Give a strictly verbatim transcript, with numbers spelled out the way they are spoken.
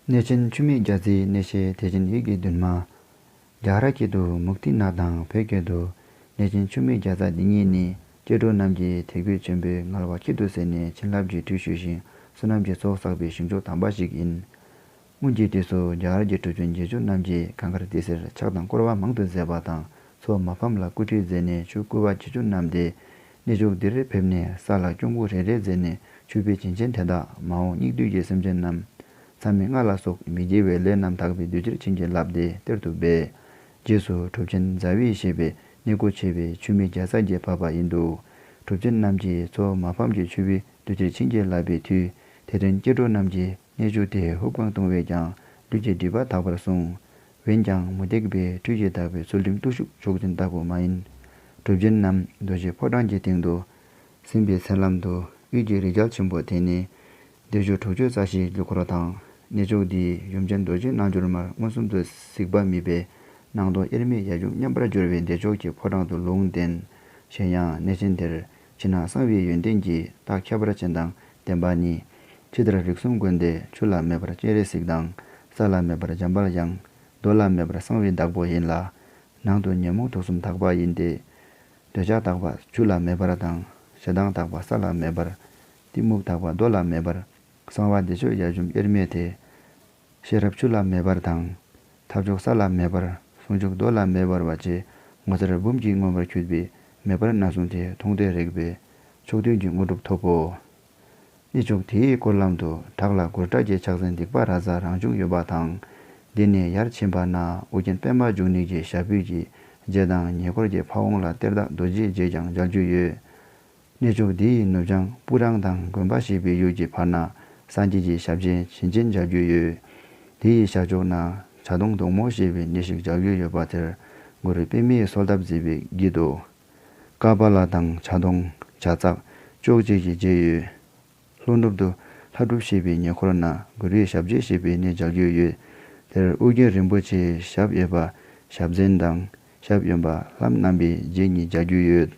གནས་ཆེན་ཆུ་སྨད་རྒྱལ་རྩེའི་གནས་བཤད། དད་ཅན་ཡིད་ཀྱི་འདུན་མ། རྒྱ་གར་སྐད་དུ་མུཀྟི་ནཱཐ་དང་བོད་སྐད་དུ་གནས་ཆེན་ཆུ་སྨད་རྒྱལ་ཚ་འདི་ཉིད་ནི་སྐྱེ་འགྲོ་རྣམས་ཀྱི་དད་གུས་ཆེན་པོས་ངལ་བ་ཁྱད་དུ་བསད་ནས་བྱིན་རླབས་ཀྱི་མཐུ་ཞུས་ཤིང་བསོད་ནམས་ཀྱི་ཚོགས་བསགས་པའི་ཞིང་མཆོག་དམ་པ་ཞིག་ཡིན། སྔོན་གྱི་དུས་སུ་རྒྱ་གར་གྱི་གྲུབ་ཆེན་བརྒྱད་ཅུ་རྣམས་ཀྱིས་གངས་དཀར་ཏི་སེར་ཕྱག་དང་བསྐོར་བ་མང་དུ་མཛད་པ་དང་མཚོ་མ་ཕམ་ལ་སྐུ་ཁྲུས་མཛད་ནས་ཆུ་བསྐོལ་བ་བྱེད་རྒྱུ་རྣམས་ཏེ། གནས་མཆོག་འདིར་ཕེབས་ནས་ས་ལ་སྐྱོང་བུ་རེ་རེ་མཛད་ནས་མཆོད་པའི་བྱིན་ཅན་དེ་དག་མ་འོངས་སྙིགས་དུས་ཀྱི་སེམས་ཅན་རྣམས་མཚམས་མེད་ལྔ་ལ་སོགས་མི་དགེ་བའི་ལས་རྣམས་དག་པའི་འདུ་ཕྱིར་བྱིན་གྱིས་བརླབས་ཏེ་གཏེར་དུ་སྦས། རྗེས་སུ་གྲུབ་ཆེན་ཛ་བི་ཞེས་པའི་གནས་སྒོ་ཕྱེ་བའི་ཆུ་སྨད་རྒྱལ་ཚ་རྒྱལ་ཕབ་པ་ཡིན་འདུག་གྲུབ་ཆེན་རྣམས་ཀྱིས་མཚོ་མ་ཕམ་གྱི་ཆུ་བོའི་འདུ་ཕྱིར་བྱིན་གྱིས་བརླབས་པའི་མཐུས། དེ་དོན་སྐྱེ་འགྲོ་རྣམས་ཀྱིས་གནས་མཆོག་དེ་ཧུབ་གང་བཏུང་བས་ཀྱང་ལུས་ཀྱི་སྒྲིབ་པ་དག་པར་གསུངས། འོན་ཀྱང་མུ་སྟེགས་པའི་ཁྲུས་ཀྱིས་དག་པའི་ཚུལ་ཁྲིམས་བརྟུལ་ཞུགས་མཆོག་ཐུན་ལྟ་བུ་མ་ཡིན། གྲུབ་ཆེན་རྣམས་རྡོ་རྗེ་ཕོ་བྲང་གི་སྟེང་དུ་ཟིན་པའི་མཚན་ལམ་དུ་དབུས་ཀྱི་རི་རྒྱལ་ཆེན་པོ་དེ་ནི་སྡེབ་བཞི་དྲུག་ཅུ་རྩ་བཞིའི་རྒྱུ་འཁོར་དང་། གནས་མཆོག་འདིའི་ཡུམ་ཆེན་རྡོ་རྗེ་རྣལ་འབྱོར་མར་མངོན་སུམ་དུ་གཟིགས་པ་མེད་པས་སྣང་སྟོང་དབྱེར་མེད་ཡབ་ཡུམ་མཉམ་པར་སྦྱོར་བའི་བདེ་མཆོག་གི་ཕོ་བྲང་དུ་ལུང་བསྟན། གཞན་ཡང་གནས་ཆེན་དེར་ཕྱི་ནང་གསང་བའི་ཡོན་ཏན་གྱི་རྟགས་ཁྱད་པར་ཅན་དང་ལྡན་པ་ནི། ཇི་ལྟར་རིགས་གསུམ་མགོན་དེ་ཆུ་ལ་མེ་འབར་སྤྱན་རས་གཟིགས་དང་། ས་ལ་མེ་འབར་འཇམ་དཔལ་དབྱངས། རྡོ་ལ་མེ་འབར་གསང་བའི་བདག་པོ་ཡིན་ལ། ནང་དུ་ཉོན་མོངས་དུག་གསུམ་དག་པ་ཡིན་ཏེ། འདོད་ཆགས་དག་པ་ཆུ་ལ་མེ་འབར་དང་། ཞེ་སྡང་དག་པ་ས་ལ་མེ་འབར། གཏི་མུག་དག་པ་རྡོ་ལ་མེ་འབར། གསང་བ་བདེ་མཆོག་ཡབ་ཡུམ་དབྱེར་མེད་དེ། ཤེས་རབ་ཆུ་ལ་མེ་འབར་དང་། ཐབས་མཆོག་ས་ལ་མེ་འབར། ཟུང་འཇུག་རྡོ་ལ་མེ་འབར་བ་བཅས་ངོ་མཚར་འབུམ་གྱིས་མངོན་པར་འཁྱུད་པའི་མེ་འབར་སྣ་ཟུང་དེ་མཐོང་ཐོས་རེག་པས་མཆོག་ཐུན་གྱི་དངོས་གྲུབ་ཐོབ་བོ། གནས་མཆོག་དེའི་སྐོར་ལམ་དུ་བྲག་ལ་གུར་དྲག་གི་ཕྱག་མཚན་སྡིག་པ་ར་ཛ་རང་བྱུང་ཡོད་པ་དང་། འདི་ནས་ཡར་ཕྱིན་པ་ན་ཨོ་རྒྱན་པདྨ་འབྱུང་གནས་ཀྱི་ཞབས་པུས་ཀྱི་རྗེ་དང་ཉེ་འཁོར་གྱི་ཕ་བོང་ལ་གཏེར་བདག་རྡོ་རྗེའི་རྗེས་ཀྱང་མཇལ་རྒྱུ་ཡོད། གནས་མཆོག་འདི་ཡི་ནུབ་བྱང་སྤུ་རང་དང་དགོན་པ་ཞེས་པའི་ཡུལ་གྱི་བར་ན་སངས་རྒྱས་ཀྱི་ཞབས་རྗེས་བྱིན་ཅན་མཇལ་རྒྱུ་ཡོད། དེ་ཡི་ཤར་ཕྱོགས་ན་བྱ་གདོང་གདོང་མོ་ཞེས་པའི་གནས་ཤིག་མཇལ་རྒྱུ་ཡོད་པ་དེར་གུ་རུ་པདྨས་གསོལ་ཐབ་མཛད་པའི་དཀྱིལ་དུ། ཀ་པཱ་ལ་དང་བྱ་གདོང་། བྱ་ཙག་ཅོག་བཅས་ཀྱི་རྗེས་ཡོད། ལྷོ་ནུབ་ཏུ་ལྷ་སྒྲུབ་ཞེས་པའི་ཉེ་འཁོར་ན་གུ་རུའི་ཞབས་རྗེས་ཞེས་པའི་གནས་མཇལ་རྒྱུ་ཡོད། དེར་ཨོ་རྒྱན་རིན་པོ་ཆེའི་ཞབས་གཡས་པ་ཞབས་འཛིན་དང་ཞབས་གཡོན་པ་ལྷ་བསྣམས་པའི་རྗེས་གཉིས་མཇལ་རྒྱུ་ཡོད།